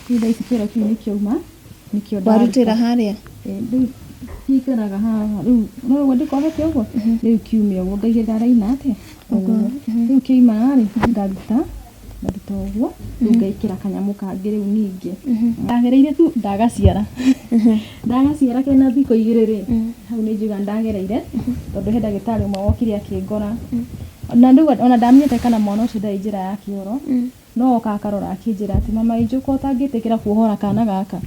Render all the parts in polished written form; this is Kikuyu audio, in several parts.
Rĩu thaa ici kĩoro kĩu nĩkĩauma, nĩkĩo Warutĩra ndaruta. harĩa? Ĩĩ, rĩu gĩikaraga haha rĩu no ũguo ndĩkohete ũguo, rĩu kiume ũguo ngaigĩrĩra raina atĩa ũguo. Rĩu kĩauma rĩ, ngaruta ngaruta ũguo, rĩu ngekĩra kanyamũ kangĩ rĩu ningĩ. Ndagereire tu ndagaciara, ndagaciara kena thikũ igĩrĩ rĩ, hau nĩ njugaga nĩndagereire, tondũ he ndagĩtarĩ ũmwe wokire akĩngora, na rĩu ona ndamenyete kana mwana ũcio ndarĩ njĩra ya kĩoro, no oka akarora akĩnjĩra atĩ mama Angel ko ũtangĩtĩkĩra kuohora kana gaka.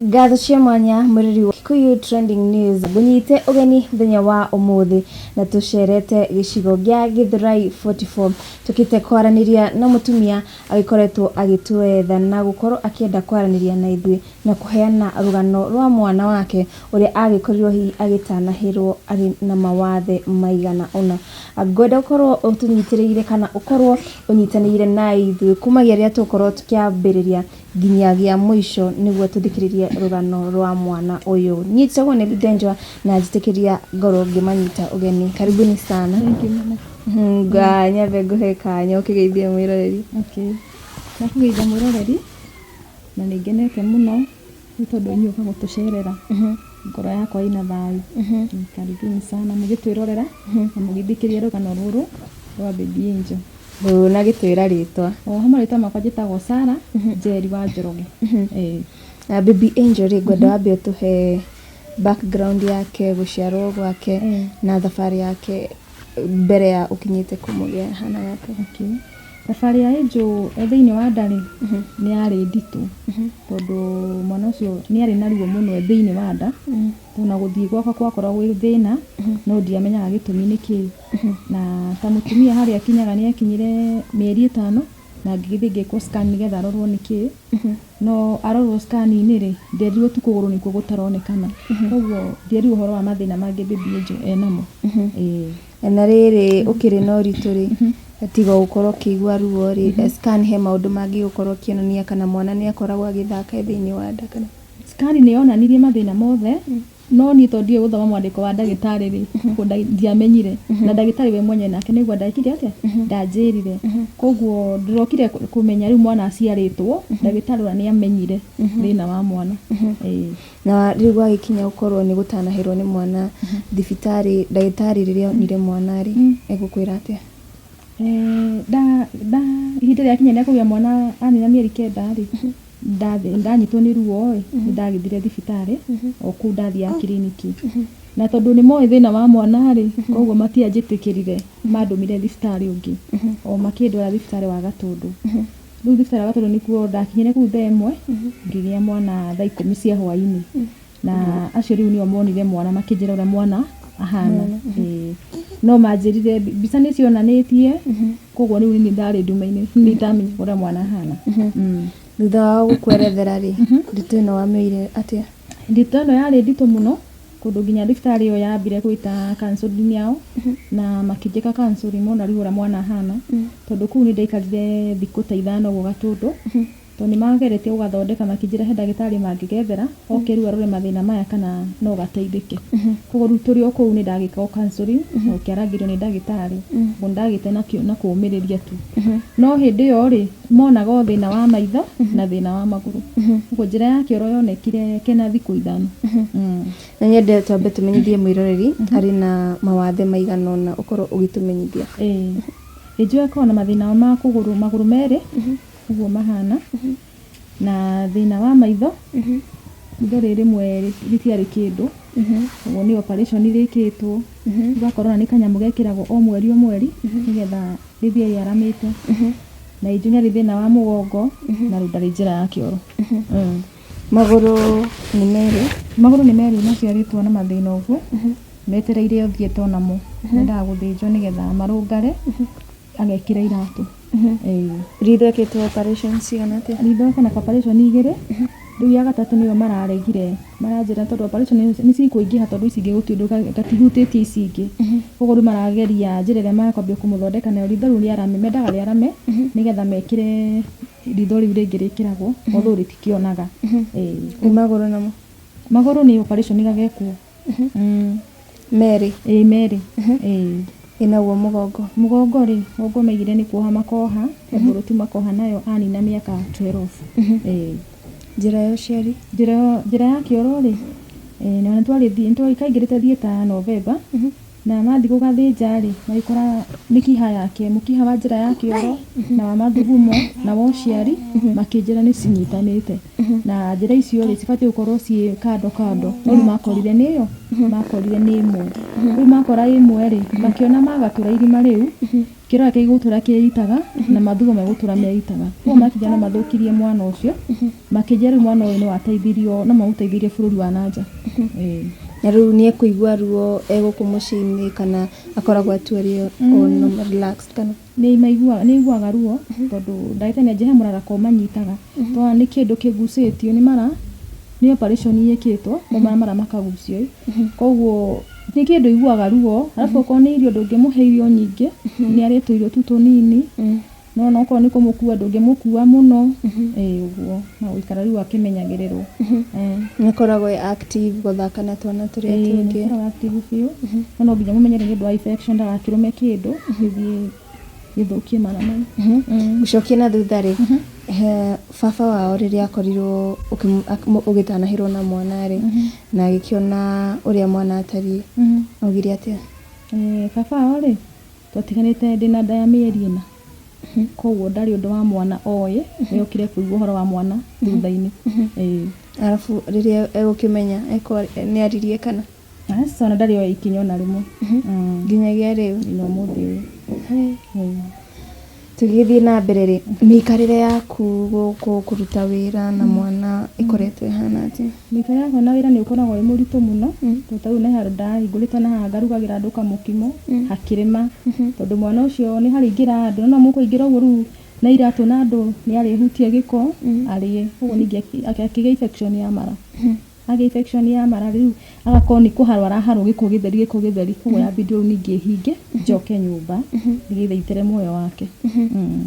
Ngatho cia mwanya mwĩrori wa Kikuyu Trending News ngũnyite ũgeni mũthenya wa ũmũthĩ na tũcerete gĩcigo gĩa Githurai 44 tũkĩte kwaranĩria na mũtumia agĩkoretwo agĩtwetha na gũkorwo akĩenda kwaranĩria na ithuĩ na kũheana rũgano rwa mwana wake ũrĩa agĩkorirwo hihi agĩtanahĩrwo arĩ na mawathe maigana ũna. Ngwenda ũkorwo ũtũnyitĩrĩire kana ũkorwo ũnyitanĩire na ithuĩ kumagia rĩrĩa tũgũkorwo tũkĩambĩrĩria nginyagia mũico nĩguo tũthikĩrĩrie rũgano rwa mwana ũyũ. Niĩ njĩtagwo Nelly Ndenjwa na njĩtĩkĩria ngorwo ngĩmanyita ũgeni. Karibuni sana. Thank you mama. Nga nyambe ngũhe kanya ũkĩgeithie mwĩroreri. Okay. Ndakũgeithia mwĩroreri na nĩ ngenete mũno nĩ tondũ inyuĩ ũka gũtũcerera. Ngoro yakwa ĩna thayũ. Karibuni sana mũgĩtwĩrorera na mũgĩthikĩrĩria rũgano rũrũ rwa Baby Angel. Ũnagĩtwĩra rĩtwa. Oho marĩtwa makwa njĩtagwo Sarah Njeri wa Njoroge. Ĩĩ. Na Baby Angel rĩ, ngwenda wambe ũtũhe background yake, gũciarwo gwake na thabarĩ yake mbere ya ũkinyĩte kũmũgĩa hanaga atĩa? Okay. Thabarĩ ya Angel e thĩinĩ wa nda rĩ, nĩ yarĩ nditũ tondũ mwana ũcio nĩ arĩ na ruo mũno e thĩinĩ wa nda. Ona gũthiĩ gwakwa gwakoragwo gwĩ thĩna, no ndiamenyaga gĩtũmi nĩ kĩĩ. Na ta mũtumia harĩa akinyaga nĩ akinyire mĩeri ĩtano, na ngĩgĩthiĩ ngĩkwo scan nĩgetha arorwo nĩ kĩĩ. No arorwo scan -inĩ rĩ, nderirwo tu kũgũrũ nĩkuo gũtaronekana. Koguo ndierirwo ũhoro wa mathĩna mangĩ baby Angel enamo. Ĩĩ. Na rĩrĩ ũkĩrĩ na ũritũ rĩ, tiga gũkorwo ũkĩigua ruo rĩ, scan he maũndũ mangĩ ĩgũkorwo ĩkĩonania kana mwana nĩ akoragwo agĩthaka e thĩinĩ wa nda kana? Scan nĩ yonanirie mathĩna mothe, no niĩ tondũ ndiũĩ gũthoma mwandĩko wa ndagĩtarĩ rĩ, ndiamenyire. Na ndagĩtarĩ we mwenyewe nake nĩguo ndekire atĩa? Ndanjĩrire. Koguo ndĩrokire kũmenya rĩu mwana aciarĩtwo, ndagĩtarĩ ũrĩa nĩ amenyire thĩna wa mwana. Ĩĩ. Na rĩu gwagĩkinya gũkorwo nĩ gũtanahĩrwo nĩ mwana thibitarĩ, ndagĩtarĩ rĩrĩa onire mwana rĩ, egũkwĩra atĩa? Ihinda rĩakinya rĩa kũgĩa mwana anina mĩeri kenda rĩ, ndanyitwo nĩ ruo ĩ, nĩ ndagĩthire thibitarĩ, o kũu ndathiaga kiriniki. Na tondũ nĩ moĩ thĩna wa mwana rĩ, koguo matianjĩtĩkĩrire, mandũmire thibitarĩ ũngĩ, o makĩndwara thibitarĩ wa Gatũndũ. Rĩu thibitarĩ wa Gatũndũ nĩkuo ndakinyire kũu thaa ĩmwe, ngĩgĩa mwana thaa ikũmi cia hwainĩ. Na acio rĩu nĩo monire mwana makĩnjĩra ũrĩa mwana ahana. Ĩĩ. No manjĩrire mbica nĩ cionanĩtie, koguo rĩu niĩ ndarĩ nduma-inĩ, nĩ ndamenyaga ũrĩa mwana ahana. Thutha wao gũkwerethera rĩ, ndeto ĩno wamĩoire atĩa? Ndeto ĩno yarĩ nditũ mũno, kũndũ nginya thibitarĩ ĩyo yambire gwĩta counselling yao, na makĩnjĩka counselling mona rĩu ũrĩa mwana ahana, tondũ kũu nĩ ndaikarire thikũ ta ithano ũguo Gatũndũ, tondũ nĩ mageretie gũgathondeka makĩnjĩra he ndagĩtarĩ mangĩgethera, oke rĩu arore mathĩna maya kana no gateithĩke. Koguo rĩu tũrĩ o kũu nĩ ndagĩkagwo counselling, na ũkĩarangĩrio nĩ ndagĩtarĩ, ũguo nĩ ndagĩte na kũũmĩrĩria tu. No hĩndĩ ĩyo rĩ, monaga o thĩna wa maitho na thĩna wa magũrũ. Ũguo njĩra ya kĩoro yonekire kena thikũ ithano. Na nyende twambe tũmenyithie mwĩroreri arĩ na mawathe maigana ũna ũkorwo ũgĩtũmenyithia. Ĩĩ. Angel akoragwo na mathĩna ma kũgũrũ, magũrũ merĩ, ũguo mahana, na thĩna wa maitho, itho rĩrĩ rĩmwe rĩtiarĩ kĩndũ, ũguo nĩ operation rĩkĩtwo, ũgakorwo ona nĩ kanyamũ gekĩragwo o mweri o mweri, nĩgetha rĩthiĩ rĩaramĩte. Na Angel nĩ arĩ thĩna wa mũgongo, na rĩu ndarĩ njĩra ya kĩoro. Magũrũ nĩ merĩ? Magũrũ nĩ merĩ maciarĩtwo na mathĩna ũguo, metereire ũthiĩte onamo, mendaga gũthĩnjwo nĩgetha marũngare, agekĩra iratũ. Ĩĩ. Ritho ĩkĩtwo operation cigana atĩa? Ritho ena operation igĩrĩ, rĩu ya gatatũ nĩyo mararegire, maranjĩra tondũ operation nĩ cikũingĩha tondũ ici ingĩ gũtirĩ ũndũ gatihutĩtie ici ingĩ. Koguo rĩu marageria njĩra ĩrĩa mekwambia kũmũthondeka nayo ritho rĩu rĩarame, mendaga rĩarame nĩgetha mekĩre ritho rĩu rĩngĩ rĩkĩragwo although rĩtikĩonaga. Ĩĩ. Ĩ magũrũ namo? Magũrũ nĩ operation gagekwo. Merĩ? Ĩĩ, merĩ, ĩĩ. Ĩ naguo mũgongo? Mũgongo rĩ, mũgongo maigire nĩ kuoha makoha, he mbũrũti makoha nayo anina mĩaka 12. Ĩĩ. Njĩra ya ũciari? Njĩra ya kĩoro rĩ, na nĩtwarĩ kaingĩrĩte theatre November, na mathiĩ gũgathĩnja rĩ, magĩkora mĩkiha yake, mũkiha wa njĩra ya kĩoro na wa mathugumo na wa ũciari, makĩnjĩra nĩ cinyitanĩte, na njĩra icio rĩ, cibatiĩ gũkorwo ciĩ kando kando, no rĩu makorire nĩ ĩyo, makorire nĩ ĩmwe. Rĩu makora ĩmwe rĩ, makĩona magatũra irima rĩu, kĩoro gĩake gĩgũtũra kĩitaga na mathugumo megũtũra meitaga. Koguo makinya no mathũkirie mwana ũcio, makĩnjĩra rĩu mwana ũyũ no ateithirio, no mamũteithirie bũrũri wa nanja. Ĩĩ. Na rĩu nĩ ekũigua ruo e gũkũ mũciĩ-inĩ kana akoragwo tu arĩ o normal, relaxed kana? Nĩ maiguaga, nĩ aiguaga ruo, tondũ ndagĩtarĩ nĩ anjĩra he mũrarako manyitaga, tondũ nĩ kĩndũ kĩgucĩtio nĩ mara, nĩ operation ĩkĩtwo, maumana mara makagucio ĩ, koguo nĩ kĩndũ aiguaga ruo. Arabu okorwo nĩ irio, ndũngĩmũhe irio nyingĩ, nĩ arĩe tũirio tu tũnini, no okorwo nĩ kũmũkua, ndũngĩmũkua mũno, ĩĩ, ũguo no gũikara rĩu akĩmenyagĩrĩrwo. Nĩ akoragwo e active gũthaka na twana tũrĩa Ĩĩ, tũngĩ? Nĩ akoragwo active biũ, no no nginya mũmenyere nĩ ũndũ wa infection, ndagakĩrũme kĩndũ gĩthiĩ gĩthũkie mara mau. Gũcokia na thutha rĩ, he baba wao rĩrĩa akorirwo ũgĩtanahĩrwo na mwana rĩ, na agĩkĩona ũrĩa mwana atariĩ, augire atĩa? Baba wao rĩ, twatiganĩte ndĩna nda ya mĩeri 4, koguo ndarĩ ũndũ wa mwana oĩ, nĩ okire kũigua ũhoro wa mwana thutha-inĩ. Ĩĩ. Arabu rĩrĩa egũkĩmenya nĩ aririe kana? Aca, ona ndarĩ oya ikinya ona rĩmwe. Nginyagia rĩu? Nginya ũmũthĩ ũyũ. Ĩĩ. Tũgĩthiĩ na mbere rĩ, mĩikarĩre yaku gũkũ kũruta wĩra na mwana ĩkoretwo ĩhana atĩa? Mĩikarĩre yakwa na wĩra nĩ ũkoragwo wĩ mũritũ mũno, tondũ ta rĩu nĩ handũ ndahingũrĩte na haha ngarugagĩra andũ kamũkimo hakĩrĩma, tondũ mwana ũcio nĩ harĩingĩra andũ, no mũkũingĩra ũguo rĩu na iratũ na andũ, nĩ arĩhutia gĩko arĩe, koguo ningĩ akĩgĩa infection ya mara. Agĩa infection ya mara, rĩu agakorwo nĩ kũharwo araharwo gĩko gĩtheri, gĩko gĩtheri, koguo yambindi rĩu ningĩ hinge njoke nyũmba nĩgetha itere muoyo wake.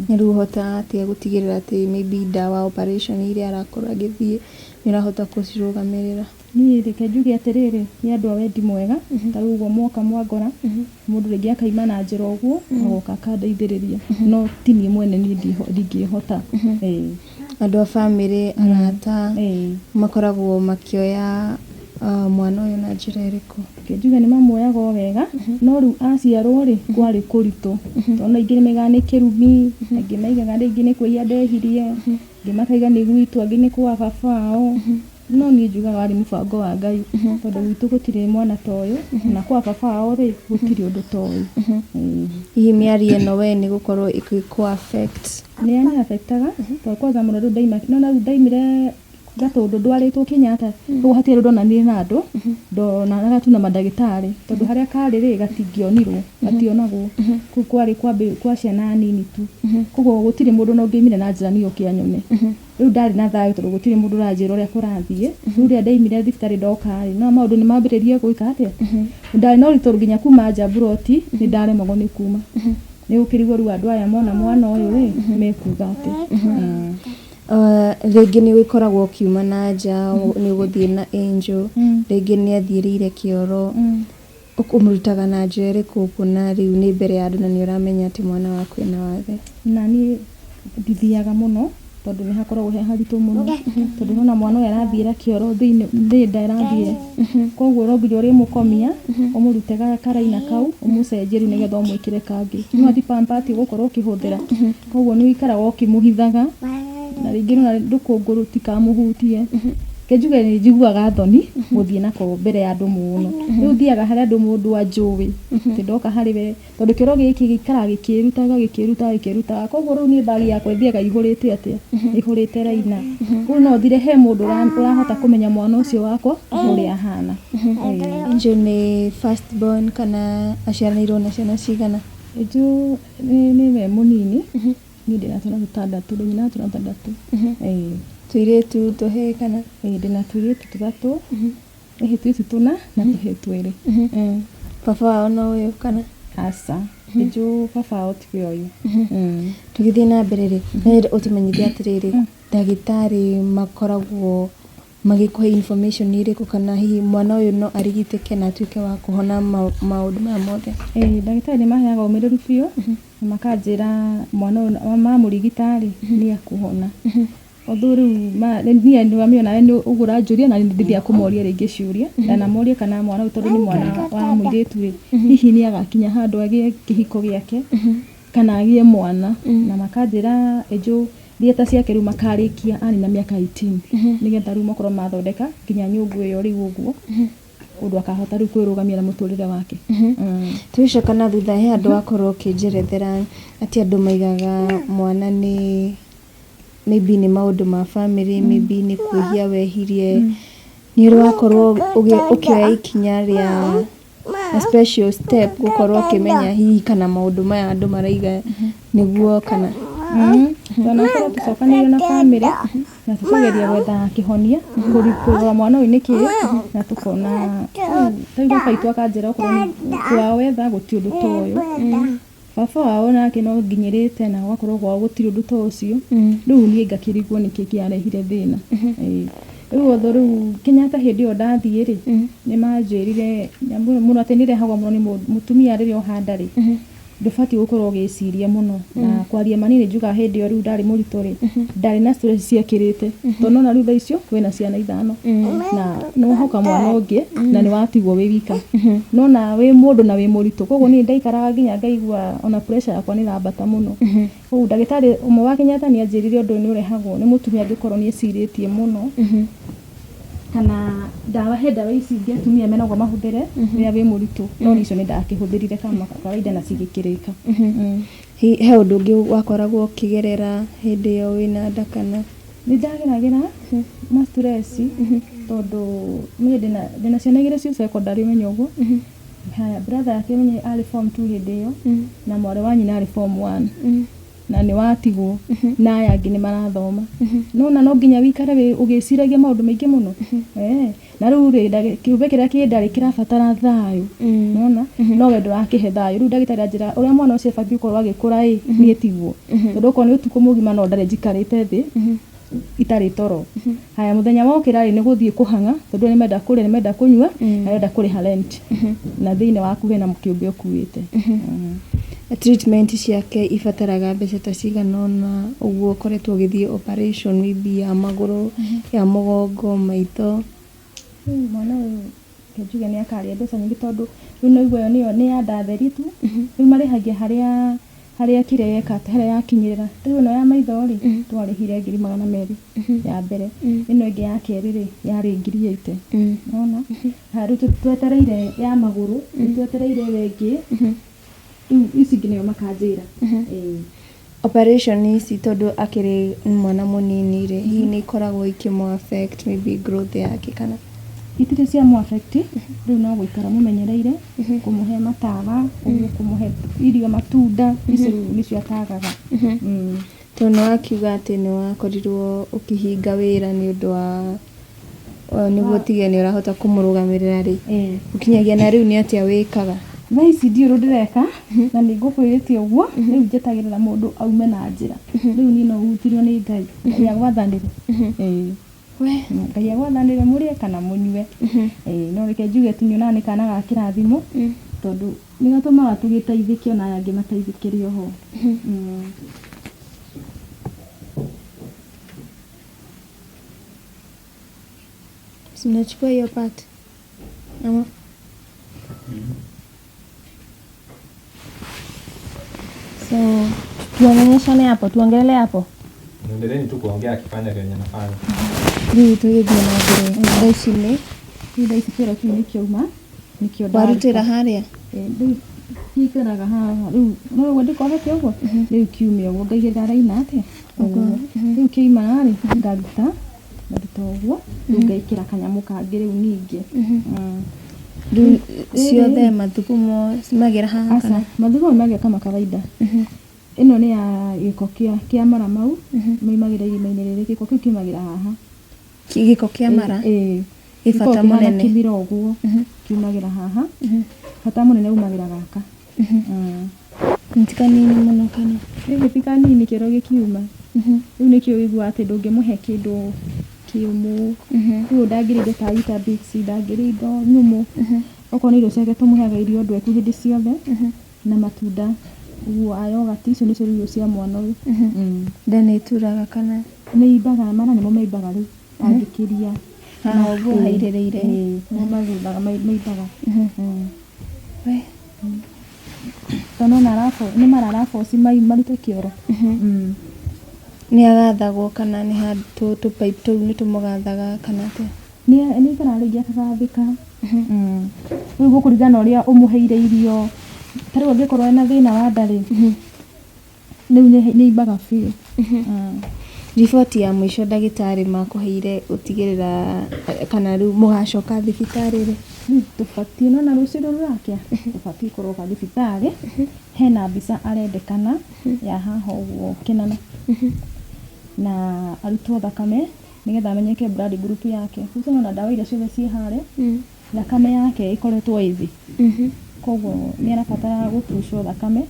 Na rĩu ũhotaga atĩa gũtigĩrĩra atĩ maybe ndawa, operation iria arakorwo agĩthiĩ, nĩ ũrahota kũcirũgamĩrĩra? Niĩ reke njuge atĩrĩrĩ, nĩ andũ a wendi mwega, ta rĩu ũguo mwoka mwangora, mũndũ rĩngĩ akaima na njĩra ũguo, agoka akandeithĩrĩria, no ti niĩ mwene, niĩ ndingĩhota. Ĩĩ. Andũ a bamĩrĩ, arata makoragwo makĩoya mwana ũyũ na njĩra ĩrĩkũ? Reke njuge nĩ mamuoyaga o wega, no rĩu aciarwo rĩ, kwarĩ kũritũ, tondũ aingĩ nĩ maigaga nĩ kĩrumi, angĩ maigaga rĩngĩ nĩ kwĩhia ndehirie, angĩ makaiga nĩ gwitũ, angĩ nĩ kwa baba wao, no niĩ njugaga warĩ mũbango wa Ngai, tondũ gwitũ gũtirĩ mwana ta ũyũ, na kwa baba wao rĩ, gũtirĩ ũndũ ta ũyũ. Ĩĩ. Hihi mĩario ĩno we nĩ gũkorwo ĩgĩkũ affect? Nĩ yani affectaga, tondũ kwanza mũno rĩu ndaima, nĩwona rĩu ndaimire Gatũndũ ndwarĩtwo Kenyatta, koguo hatirĩ ũndũ ndonanire na andũ, ndonanaga tu na mandagĩtarĩ, tondũ harĩa karĩ rĩ, gatingĩonirwo, gationagwo, kũu kwarĩ kwa ciana nini tu, koguo gũtirĩ mũndũ ona ũngĩaumire na njĩra niĩ oke anyone. Rĩu ndarĩ na thayũ, tondũ gũtirĩ mũndũ ũranjĩra ũrĩa kũrathiĩ. Rĩu rĩrĩa ndaimire thibitarĩ ndoka rĩ, no maũndũ nĩ mambĩrĩrie gwĩka atĩa, ndarĩ na ũritũ nginya kuma nja mburoti, nĩ ndaremagwo nĩ kuma. Nĩ gũkĩrigwo rĩu andũ aya mona mwana ũyũ rĩ, mekuga atĩa. Rĩngĩ nĩ ũgĩkoragwo ũkiuma na nja, nĩ ũgũthiĩ na Angel, rĩngĩ nĩ athiĩrĩire kĩoro, ũmũrutaga na njĩra ĩrĩkũ kuona rĩu nĩ mbere ya andũ na nĩ ũramenya atĩ mwana waku ena wathe? Na niĩ ndithiaga mũno, tondũ nĩ hakoragwo he haritũ mũno, tondũ nĩwona mwana ũyũ arathiĩra kĩoro thĩinĩ, nĩ nda ĩrathiĩ, koguo no nginya ũrĩmũkomia, ũmũrute karaina kau, ũmũcenjie rĩu nĩgetha ũmwĩkĩre kangĩ. Nĩwona ti pamper ũgũkorwo ũkĩhũthĩra, koguo nĩ ũikaraga ũkĩmũhithaga, na rĩngĩ nĩwona rũkũngũ rũtikamũhutie. Reke njuge nĩ njiguaga thoni gũthiĩ nako mbere ya andũ mũno. Rĩu thiaga harĩa andũ mũndũ anjũĩ, atĩ ndoka harĩ we, tondũ kĩoro gĩkĩ gĩikaraga gĩkĩrutaga, gĩkĩrutaga, gĩkĩrutaga, koguo rĩu niĩ bag yakwa ĩthiaga ĩihũrĩte atĩa, ĩihũrĩte raina. Rĩu no thire he mũndũ ũrahota kũmenya mwana ũcio wakwa ũrĩa ahana. Angel nĩ first born kana aciaranĩirwo na ciana cigana? Angel nĩwe mũnini, niĩ ndĩna twana tũtandatũ, ndĩ nyina wa twana tũtandatũ. Ĩĩ. Tũirĩtu, tũhĩĩ kana? Ĩĩ, ndĩna tũirĩtu tũtatũ, ĩhĩ, tũirĩtu tũna na tũhĩĩ twĩrĩ. Baba wao no ũyũ kana? Aca, Angel baba wao tiwe ũyũ. Tũgĩthiĩ na mbere rĩ, no nyende ũtũmenyithie atĩrĩrĩ, ndagĩtarĩ makoragwo Magĩkũhe information ĩrĩkũ kana hihi mwana ũyũ no arigitĩke na atuĩke wa kũhona maũndũ maya mothe? Ĩĩ, ndagĩtarĩ nĩ maheaga ũmĩrĩru biũ na makanjĩra mwana ũyũ mamũrigita rĩ, nĩ ekũhona. Although rĩu niĩ nĩwamenya nawe nĩ ũguo ũranjũria na nĩ ndĩthiaga kũmoria rĩngĩ ciũria ndanamoria kana mwana ũyũ tondũ nĩ mwana wa mũirĩtu rĩ, hihi nĩ agakinya handũ agĩe kĩhiko gĩake kana agĩe mwana, na makanjĩra Angel theatre ciake rĩu makarĩkia arĩ na mĩaka 18, nĩgetha rĩu makorwo mathondeka nginya nyũngũ ĩyo rĩu ũguo ũndũ akahota rĩu kwĩrũgamia na mũtũrĩre wake. Tũgĩcoka na thutha he handũ wakorwo ũkĩnjerethera atĩ andũ maigaga mwana nĩ maybe nĩ maũndũ ma family, maybe nĩ kwĩhia wehirie. Nĩ ũrĩ wakorwo ũkĩoya ikinya rĩa a special step gũkorwo ũkĩmenya hihi kana maũndũ maya andũ maraiga nĩguo kana? Twanakorwo tũcokanĩrĩire na bamĩrĩ na tũkageria gwetha kĩhonia kũrora mwana ũyũ nĩkĩ, na tũkona rĩu baba witũ akanjĩra okorwo nĩ kwao wetha gũtirĩ ũndũ ta ũyũ, baba wao nake no nginyĩrĩte na gwakorwo kwao gũtirĩ ũndũ ta ũcio. Rĩu niĩ ngakĩrigwo nĩkĩ kĩarehire thĩna. Rĩu although rĩu Kenyatta hĩndĩ ĩyo ndathiĩ rĩ, nĩ manjĩrire mũno atĩ nĩ ĩrehagwo mũno nĩ mũtumia rĩrĩa ũhanda rĩ, ndũbatiĩ gũkorwo ũgĩciria mũno. Na kwaria ma niĩ nĩ njugaga hĩndĩ ĩyo rĩu ndarĩ mũritũ rĩ, ndarĩ na stress ciakĩrĩte, tondũ nona rĩu thaa icio wĩna ciana ithano na nĩ wahoka mwana ũngĩ na nĩ watigwo wĩ wika, nona wĩ mũndũ na wĩ mũritũ. Koguo niĩ ndaikaraga nginya ngaigua ona pressure yakwa nĩ ĩrambata mũno. Koguo ndagĩtarĩ ũmwe wa Kenyatta nĩ anjĩrire ũndũ ũyũ nĩ ũrehagwo nĩ mũtumia angĩkorwo nĩ ecirĩtie mũno, kana ndawa, he ndawa ici ingĩ atumia menagwo mahũthĩre rĩrĩa wĩ mũritũ, no niĩ icio nĩ ndakĩhũthĩrire kama kawaida na cigĩkĩrĩka. He ũndũ ũngĩ wakoragwo ũkĩgerera hĩndĩ ĩyo wĩna nda kana? Nĩ ndageragĩra ma stress, tondũ niĩ ndĩna ciana igĩrĩ ciĩ secondary, ũmenye ũguo. Haya, brother yake menye arĩ form 2 hĩndĩ ĩyo, na mwarĩ wa nyina arĩ form 1, na nĩ watigwo na aya angĩ nĩ marathoma. Nona no nginya wĩikare wĩ ũgĩciragia maũndũ maingĩ mũno. Na rĩu rĩ, kĩũmbe kĩrĩa kĩ nda rĩ kĩrabatara thayũ, nona no we ndũrakĩhe thayũ. Rĩu ndagĩtarĩ anjĩra ũrĩa mwana ũcio abatiĩ gũkorwo agĩkũra ĩ, niĩ tiguo, tondũ okorwo nĩ ũtukũ mũgima no ndarĩ njikarĩte thĩ itarĩ toro. Haya, mũthenya wokĩra rĩ, nĩ gũthiĩ kũhang'a, tondũ nĩ menda kũrĩa, nĩ menda kũnyua, na nĩmenda kũrĩha rent, na thĩinĩ waku hena kĩũmbe ũkuĩte. Treatment ciake ibataraga mbeca ta cigana ũna ũguo ũkoretwo ũgĩthiĩ operation maybe ya magũrũ, ya mũgongo, maitho? Rĩu mwana ũyũ reke njuge nĩ akarĩa mbeca nyingĩ, tondũ rĩu no igua ĩyo nĩyo nĩ ya nda theri tu. Rĩu marĩhagia harĩa harĩa kĩrĩa yeka harĩa yakinyĩrĩra. Rĩu ĩno ya maitho rĩ, twarĩhire 200,000 ya mbere. Ĩno ĩngĩ ya kerĩ rĩ, yarĩ 80,000. Nona haya, rĩu twetereire ya magũrũ, rĩu twetereire ĩyo ĩngĩ, rĩu ici ingĩ nĩyo makanjĩra. Ĩĩ. Operation ici, tondũ akĩrĩ mwana mũnini rĩ, hihi nĩ ikoragwo ikĩmũ affect maybe growth yake kana? Itirĩ cia mũ affect. Rĩu no gũikara mũmenyereire, kũmũhe matawa ũguo, kũmũhe irio, matunda, icio rĩu nĩcio atagaga. Tondũ nĩ wakiuga atĩ nĩ wakorirwo ũkĩhinga wĩra nĩ ũndũ wa nĩguo ũtige nĩ ũrahota kũmũrũgamĩrĩra rĩ, gũkinyagia na rĩu nĩ atĩa wĩkaga? Thaa ici ndiũĩ ũndũ ndĩreka, na nĩ ngũkwĩrĩte ũguo. Rĩu njetagĩrĩra mũndũ aume na njĩra. Rĩu niĩ no hutirio nĩ Ngai, Ngai agwathanĩre. Ĩĩ. We. Ngai agwathanĩre mũrĩe kana mũnyue. Ĩĩ, no reke njuge tu nyonaga nĩ kana ga kĩrathimo, tondũ nĩ gatũmaga tũgĩteithĩke ona aya angĩ mateithĩkĩre oho. Si unachukua hiyo part ama? So tuongeleshane hapo, tuongelele hapo. Endeleeni tu kuongea akifanya kenye nafanya. Rĩu tũgĩthiĩ na mbere, thaa ici nĩ Rĩu thaa ici kĩoro kĩu nĩkĩauma, nĩkĩo. Warutĩra harĩa? Ĩĩ, rĩu gĩikaraga haha. Rĩu no ũguo ndĩkohete ũguo, rĩu kiume ũguo ngaigĩrĩra raina atĩa ũguo. Rĩu kĩaima rĩ, ngaruta ũguo, rĩu ngekĩra kanyamũ kangĩ rĩu ningĩ. Rĩu ciothe mathugumo cimagĩra haha? Aca. Kana? Mathugumo maumagĩra kama kawaida. Ĩno nĩ ya gĩko kĩa mara mau maumagĩra irima-inĩ rĩrĩ, gĩko kĩu kiumagĩra haha. Gĩko kĩa mara? Ĩĩ. Ĩ bata Gĩkoragwo kĩhana mũnene. Kĩmira ũguo kiumagĩra haha. Bata mũnene umagĩra gaka. Ti kanini mũno kana? Gĩkĩ ti kanini, kĩoro gĩkiuma. Rĩu nĩkĩo ũiguaga atĩ ndũngĩmũhe kĩndũ. kĩũmũ. Rĩu ndangĩrĩa indo ta Weetabix, ndangĩrĩa indo nyũmũ. Okorwo nĩ irio ciake tũmũheaga irio ndweku hĩndĩ ciothe na matunda ũguo a yogati, icio nĩcio irio cia mwana ũyũ. Nda nĩ ĩturaga kana? Nĩ imbaga, mara nĩmo maimbaga rĩu angĩkĩria. Haha ũguo hairĩrĩire. Ĩĩ, nĩmo mathuthaga maimbaga. We. Tondũ nĩwona nĩ mara araboci marute kĩoro. Nĩ agathagwo kana nĩ handũ tũ pipe tũu nĩ tũmũgathaga kana atĩa? Nĩ aikaraga rĩngĩ akagathĩka. Rĩu gũkũringana na ũrĩa ũmũheire irio. Ta rĩu angĩkorwo ena thĩna wa nda rĩ, rĩu nĩ imbaga biũ. Riboti ya mũico ndagĩtarĩ makũheire gũtigĩrĩra kana rĩu mũgacoka thibitarĩ rĩ? Rĩu tũbatiĩ, nĩwona rũciũ rũrũ rũrakĩa, tũbatiĩ kũroka thibitarĩ, hena mbica arendekana ya haha ũguo kĩnana. Na arutwo thakame nĩgetha amenyeke blood group yake. Rĩu nĩwona ndawa iria ciothe ciĩ harĩa, thakame yake ĩkoretwo ĩ thĩ. Koguo nĩ arabatara gũpucwo thakame.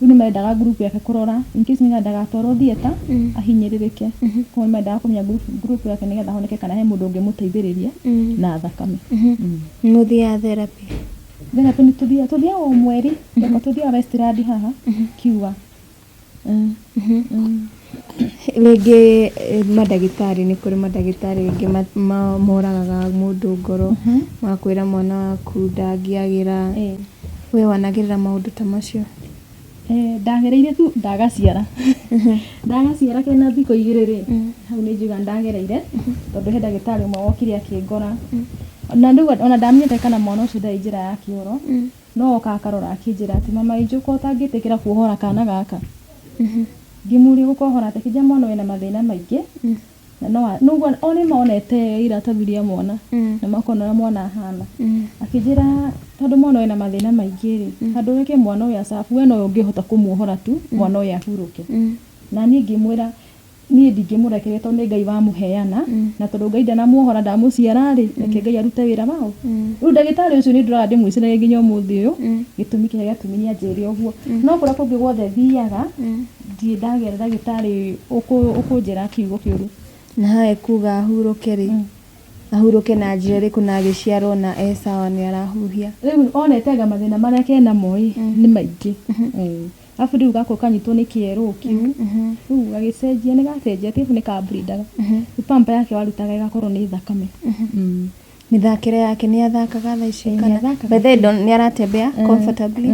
Rĩu nĩ marendaga group yake kũrora in case nĩgetha ndagatwarwo theatre ahinyĩrĩrĩke. Koguo nĩ marendaga kũmenya group yake nĩgetha honeke kana he mũndũ ũngĩmũteithĩrĩria na thakame. Nĩ mũthiaga therapy? Therapy nĩ tũthiaga, tũthiaga o mweri. Tũthiaga Westland haha Kiuga. Rĩngĩ mandagĩtarĩ, nĩ kũrĩ mandagĩtarĩ rĩngĩ moragaga mũndũ ngoro, magakwĩra mwana waku ndangĩagĩra. We wanagerera maũndũ ta macio? Ndagereire tu ndagaciara. Ndagaciara kena thikũ igĩrĩ rĩ, hau nĩ njugaga ndagereire, tondũ he ndagĩtarĩ ũmwe wokire akĩngora. Na rĩu ona ndamenyete kana mwana ũcio ndarĩ njĩra ya kĩoro, no oka akarora akĩnjĩra atĩ mama Angel ko ũtangĩtĩkĩra kuohora kana gaka. Ngĩmũria gũkohora atĩa, akĩnjĩra mwana ũyũ ena mathĩna maingĩ, na no nĩguo o nĩ monete iratathi rĩa mwana, na makona ũrĩa mwana ahana. Akĩnjĩra tondũ mwana ũyũ ena mathĩna maingĩ rĩ, handũ ũreke mwana ũyũ acabu, we nowe ũngĩhota kũmuohora tu, mwana ũyũ ahurũke. Na niĩ ngĩmwĩra niĩ ndingĩmũrekereria tondũ nĩ Ngai wamũheana, na tondũ Ngai ndanamuohora ndamũciara rĩ, reke Ngai arute wĩra wao. Rĩu ndagĩtarĩ ũcio nĩ ndũraga ndĩmwĩciragia nginya ũmũthĩ ũyũ, gĩtũmi kĩrĩa gĩatũmire anjĩre ũguo. No kũrĩa kũngĩ guothe thiaga, ndirĩ ndagĩa ndagĩtarĩ ũkũnjĩra kiugo kĩũru. Na hae kuga ahurũke rĩ, ahurũke na njĩra ĩrĩkũ na agĩciarwo na e sawa nĩ arahuhia? Rĩu onete anga mathĩna marĩa kenamo ĩ, nĩ maingĩ. Arabu rĩu gako kanyitwo nĩ kĩerũ kĩu, rĩu gagĩcenjia, nĩ gacenjetie arabu nĩ kablindaga. Rĩu pamper yake warutaga ĩgakorwo nĩ thakame. Mĩthakĩre yake nĩ athakaga thaa ici Ĩĩ, kana? nĩathakaga. By the way, nĩ aratembea comfortably?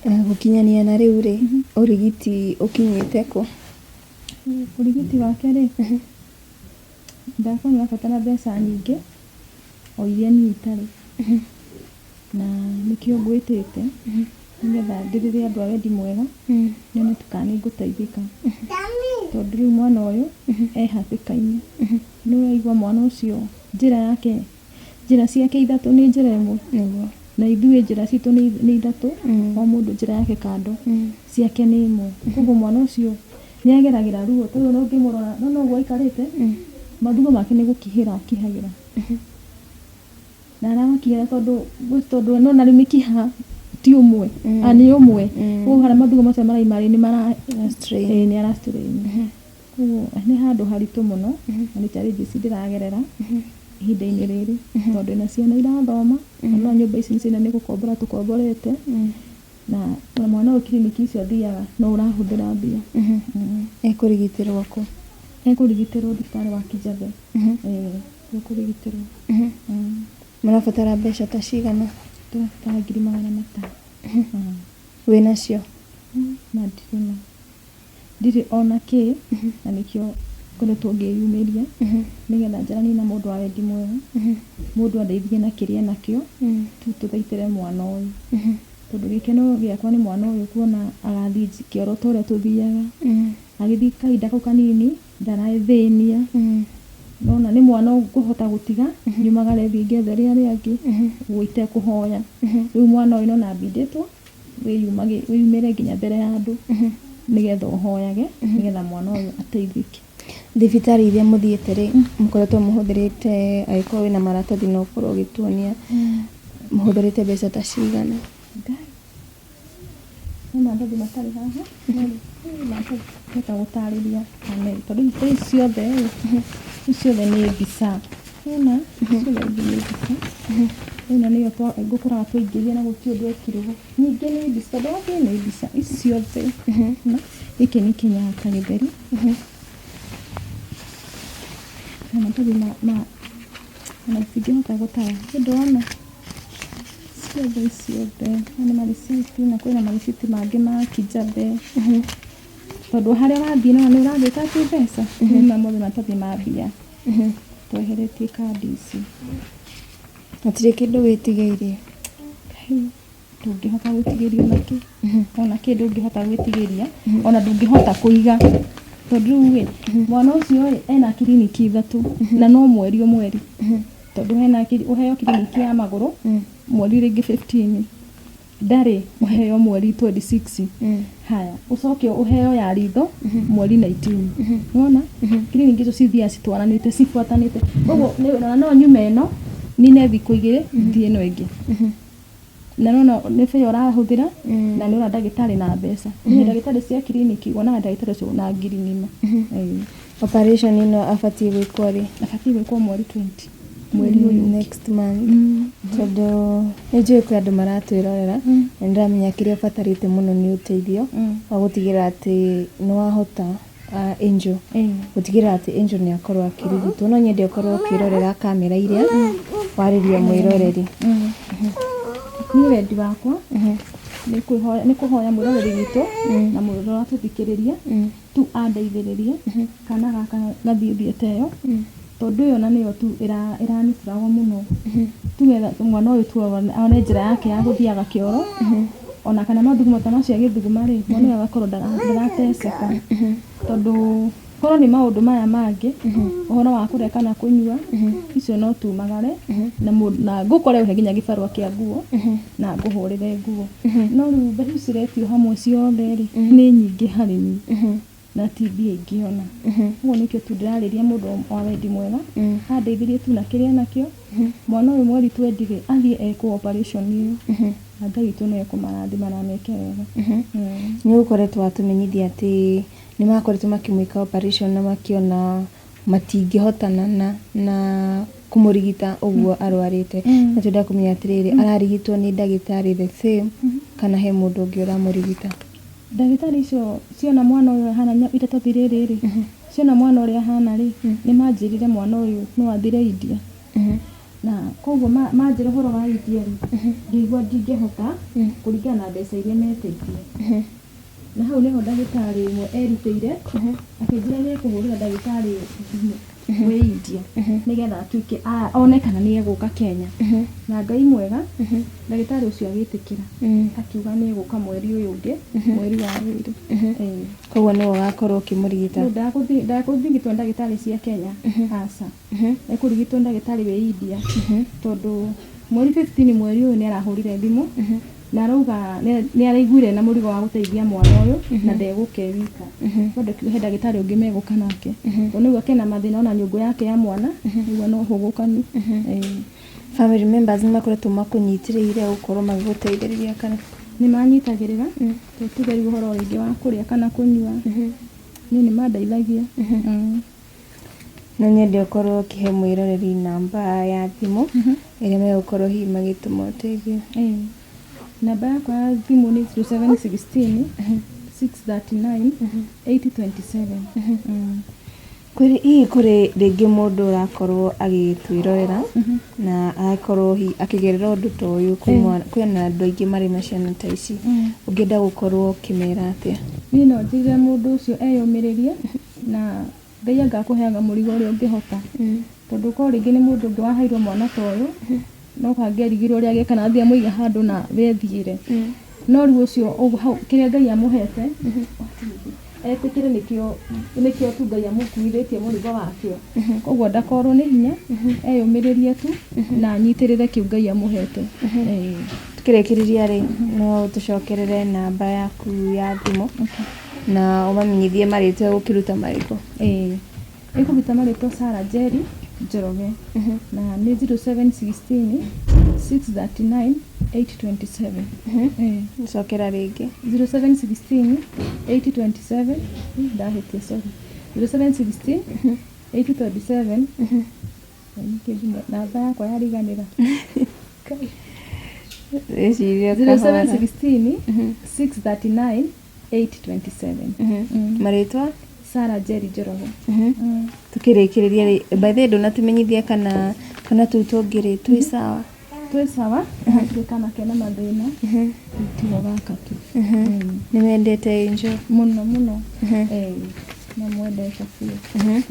Gũkinyania na rĩu rĩ, ũrigiti ũkinyĩte kũ? Ũrigiti wake rĩ, ndakorwo nĩ ũrabatara mbeca nyingĩ, o iria niĩ itarĩ. Na nĩkĩo ngwĩtĩte, nĩgetha ndĩrĩre andũ a wendi mwega, nyone tu kana nĩ ngũteithĩka. Tondũ rĩu mwana ũyũ e hatĩka-inĩ. Nĩ ũraigua mwana ũcio njĩra yake, njĩra ciake ithatũ nĩ njĩra ĩmwe. Nĩguo. Na ithuĩ njĩra citũ nĩ ithatũ, o mũndũ njĩra yake kando, ciake nĩ ĩmwe. Koguo mwana ũcio nĩ ageragĩra ruo, tondũ ona ũngĩmũrora, nĩwona ũguo aikarĩte, mathugumo make nĩ gũkihĩra akihagĩra. Na aramakihĩra tondũ nĩwona rĩu mĩkiha ti ũmwe, nĩ ũmwe. Koguo harĩa mathugumo macio maraima rĩ, nĩ mara Strain. Ĩĩ, nĩ ara strain. Koguo nĩ handũ haritũ mũno, na nĩ challenges ndĩragerera ihinda-inĩ rĩrĩ, tondũ ndĩna ciana irathoma, na no nyũmba ici ciana nĩ gũkombora tũkomborete, na mwana ũyũ kiriniki icio athiaga no ũrahũthĩra mbia. Ekũrigitĩrwo kũ? Ekũrigitĩrwo thibitarĩ wa Kijabe. Ĩĩ, ekũrigitĩrwo. Mũrabatara mbeca ta cigana? Tũrabatara 500,000. Wĩnacio? Na ndirĩ na. Ndirĩ ona kĩ, na nĩkĩo ngoretwo ngĩyumĩria, nĩgetha njaranie na mũndũ wa wendi mwega, mũndũ andeithie na kĩrĩa enakĩo, tu tũthaitĩre mwana ũyũ. Tondũ gĩkeno gĩakwa nĩ mwana ũyũ kuona agathiĩ kĩoro ta ũrĩa tũthiaga. Agĩthiĩ kahinda kau kanini, ndarathĩnia. Nona nĩ mwana ũkũhota gũtiga, nyumagare thiĩ ngethere arĩa angĩ, ũguo itekũhoya. Rĩu mwana ũyũ nona ambindĩtwo, wĩyumĩre nginya mbere ya andũ, nĩgetha ũhoyage, nĩgetha mwana ũyũ ateithĩke. Thibitarĩ iria mũthiĩte rĩ, mũkoretwo mũhũthĩrĩte, angĩkorwo wĩna maratathi no ũkorwo ũgĩtuonia, mũhũthĩrĩte mbeca ta cigana? Ngai. Nĩ maratathi matarĩ haha, no maratathi ngũhota gũtarĩria kana tondũ ici ciothe rĩ, Ici ciothe nĩ mbica. Wona ciothe ingĩ nĩ mbica. Ĩno nĩyo ngũkoraga twaingĩria na gũtirĩ ũndũ ekirwo. Nyingĩ nĩ mbica, tondũ wathiĩ nĩ mbica ici ciothe. Na gĩkĩ nĩ Kenyatta gĩtheri. Na maratathi ma ona itingĩhota gũtara. Nĩ ndĩrona ciothe ciothe. Maya nĩ mariciti na kwĩna mariciti mangĩ ma Kijabe. Tondũ harĩa wathiĩ nĩwona nĩ ũragĩka atĩ mbeca. Nĩ mothe maratathi ma mbia. Tweheretie kandi ici. Hatirĩ kĩndũ wĩtigĩirie? Kai, ndũngĩhota gwĩtigĩria ona kĩ. Ona kĩ ndũngĩhota gwĩtigĩria. Ona ndũngĩhota kũiga. Tondũ rĩu ĩ, mwana ũcio ĩ, ena kiriniki ithatũ na no mweri o mweri. Tondũ hena ũheo kiriniki ya magũrũ mweri rĩngĩ 15. Ndarĩ ũheo mweri 26. Haya, ũcoke ũheo ya ritho mweri 19. Nĩwona? Kiriniki icio cithiaga citwaranĩte, cibuatanĩte. Koguo ona no nyume ĩno, nine thikũ igĩrĩ, thiĩ ĩno ĩngĩ. Na nĩwona nĩ fare ũrahũthĩra na nĩ ũra ndagĩtarĩ na mbeca. Niĩ ndagĩtarĩ cia kiriniki wonaga ndagĩtarĩ ũcio na ngiri ng'ima. Ĩĩ. Operation ĩno abatiĩ gwĩkwo rĩ? Abatiĩ gwĩkwo mweri 20. Mweri ũyũ. Next month. Tondũ nĩ njũĩ kwĩ andũ maratwĩrorera na nĩ ndĩramenya kĩrĩa ũbatarĩte mũno nĩ ũteithio wa gũtigĩrĩra atĩ nĩ wahota Angel gũtigĩrĩra atĩ Angel nĩ akorwo akĩrigitwo. No nyende ũkorwo ũkĩrorera kamera iria warĩria mwĩroreri. Niĩ wendi wakwa nĩ kũhoya mwĩroreri witũ na mũndũ ũratũthikĩrĩria tu andeithĩrĩrie kana gaka gathiĩ theatre ĩyo, tondũ ĩyo na nĩyo tu ĩraniburagwo mũno tu getha mwana ũyũ tu one njĩra yake ya gũthiaga kĩoro ona kana mathugumo ta macio agĩthuguma rĩ, mwana ũyũ agakorwo ndarateceka, tondũ korwo nĩ maũndũ maya mangĩ, ũhoro wa kũrĩa kana kũnyua, icio no tumagare na na ngũkore ũhe nginya gĩbarũa kĩa nguo na ngũhũrĩre nguo, no rĩu mbeca ici ciretio hamwe ciothe rĩ, nĩ nyingĩ harĩ niĩ na ti mbia ingĩona. Ũguo nĩkĩo tu ndĩrarĩria mũndũ wa wendi mwega andeithĩrie tu na kĩrĩa nakĩo mwana ũyũ mweri 20 rĩ, athiĩ ekwo operation ĩyo, na Ngai witũ nĩ ekũmarathima na ameke wega. Nĩ ũkoretwo watũmenyithia atĩ nĩ makoretwo makĩmwĩka operation na makĩona matingĩhotana na kũmũrigita ũguo arwarĩte. Na twenda kũmenya atĩrĩrĩ, ararigitwo nĩ ndagĩtarĩ the same kana he mũndũ ũngĩ ũramũrigita? Ndagĩtarĩ icio ciona mwana ũyũ ahana iratathi rĩrĩ rĩ, ciona mwana ũrĩa ahana rĩ, nĩ manjĩrire mwana ũyũ no athire India, na koguo manjĩra ũhoro wa India rĩ, ngĩigua ndingĩhota kũringana na mbeca iria metĩtie. Na hau nĩho ndagĩtarĩ ũmwe erutĩire akĩnjĩra nĩ ekũhũrĩra ndagĩtarĩ thimũ wĩ India nĩgetha atuĩke one kana nĩ egũka Kenya. Na Ngai mwega, ndagĩtarĩ ũcio agĩtĩkĩra, akiuga nĩ egũka mweri ũyũ ũngĩ, mweri wa wĩrĩ. Ĩĩ. Koguo nĩwe ũgakorwo ũkĩmũrigita? Rĩu ndagũthigitwo nĩ ndagĩtarĩ cia Kenya, aca, ekũrigitwo nĩ ndagĩtarĩ wĩ India, tondũ mweri 15 mweri ũyũ nĩ arahũrire thimũ na arauga nĩ araiguire na mũrigo wa gũteithia mwana ũyũ na ndegũka e wika. Kwendekire he ndagĩtarĩ ũngĩ megũka nake, tondũ nĩguo kena mathĩna ona nyũngũ yake ya mwana nĩguo no hũgũkanu. Ĩĩ. Family members nĩ makoretwo makũnyitĩrĩire gũkorwo magĩgũteithĩrĩria kana? Nĩ manyitagĩrĩra, tondũ tuge rĩu ũhoro rĩngĩ wa kũrĩa kana kũnyua, niĩ nĩ mandeithagia. No nyende ũkorwo ũkĩhe mwĩroreri namba ya thimũ ĩrĩa megũkorwo hihi magĩtũma ũteithio. Ĩĩ. Namba yakwa ya thimũ nĩ 0716 639 827. Kũrĩ hihi kũrĩ rĩngĩ mũndũ ũrakorwo agĩtwĩrorera na agakorwo hihi akĩgerera ũndũ ta ũyũ, kwĩna andũ aingĩ marĩ na ciana ta ici, ũngĩenda gũkorwo ũkĩmera atĩa? Niĩ no njĩre mũndũ ũcio eyũmĩrĩrie, na Ngai anga akũheaga mũrigo ũrĩa ũngĩhota, tondũ korwo rĩngĩ nĩ mũndũ ũngĩ waheirwo mwana ta ũyũ, no kangĩarigirwo ũrĩa agĩka na athiĩ amũige handũ na wethiĩre. No rĩu ũcio hau kĩrĩa Ngai amũhete etĩkĩre, nĩkĩo tu Ngai amũkuithĩtie mũrigo wakĩo. Koguo ndakorwo nĩ hinya, eyũmĩrĩrie tu na anyitĩrĩre kĩu Ngai amũhete. Ĩĩ. Tukĩrĩkĩrĩria rĩ, no tũcokerere namba yaku ya thimũ na ũmamenyithie marĩtwa gũkĩruta marĩkũ? Ĩĩ. Ĩkũruta marĩtwa Sarah Njeri Njoroge na nĩ 0716 639 827. Ĩĩ. Cokera rĩngĩ. 0716 827, ndahĩtia, sorry, 0716. 827. Ningĩ namba yakwa yariganĩra. Wĩcirie kahora. 0716 639 827. Marĩtwa? Sarah Jerry Njoroge. Tukĩrĩkĩrĩria rĩ, by the way, ndũnatũmenyithia kana twana tũu tũngĩ rĩ twĩ sawa? Twĩ sawa, hatirĩ kana kena mathĩna, tigo gaka tu. Nĩ wendete Angel? Mũno mũno. Eh, namwendete biũ.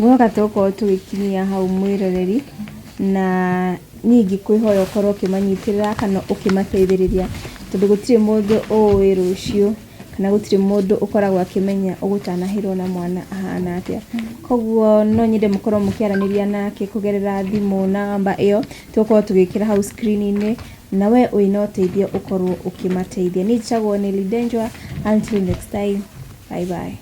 Ngwoka tũgũkorwo tũgĩkinyia hau mwĩroreri, na niĩ ingĩkwĩhoya ũkorwo ũkĩmanyitĩrĩra kana ũkĩmateithĩrĩria, tondũ gũtirĩ mũndũ ũĩ rũciũ, kana gũtirĩ mũndũ ũkoragwo akĩmenya ũgũtanahĩrwo na mwana ahana atĩa. Koguo no nyende mũkorwo mũkĩaranĩria nake kũgerera thimũ namba ĩyo tũgũkorwo tũgĩkĩra hau screen-inĩ, na we wĩna ũteithio ũkorwo ũkĩmateithia. Niĩ njĩtagwo Nelly Ndenjwa, until next time, bye bye.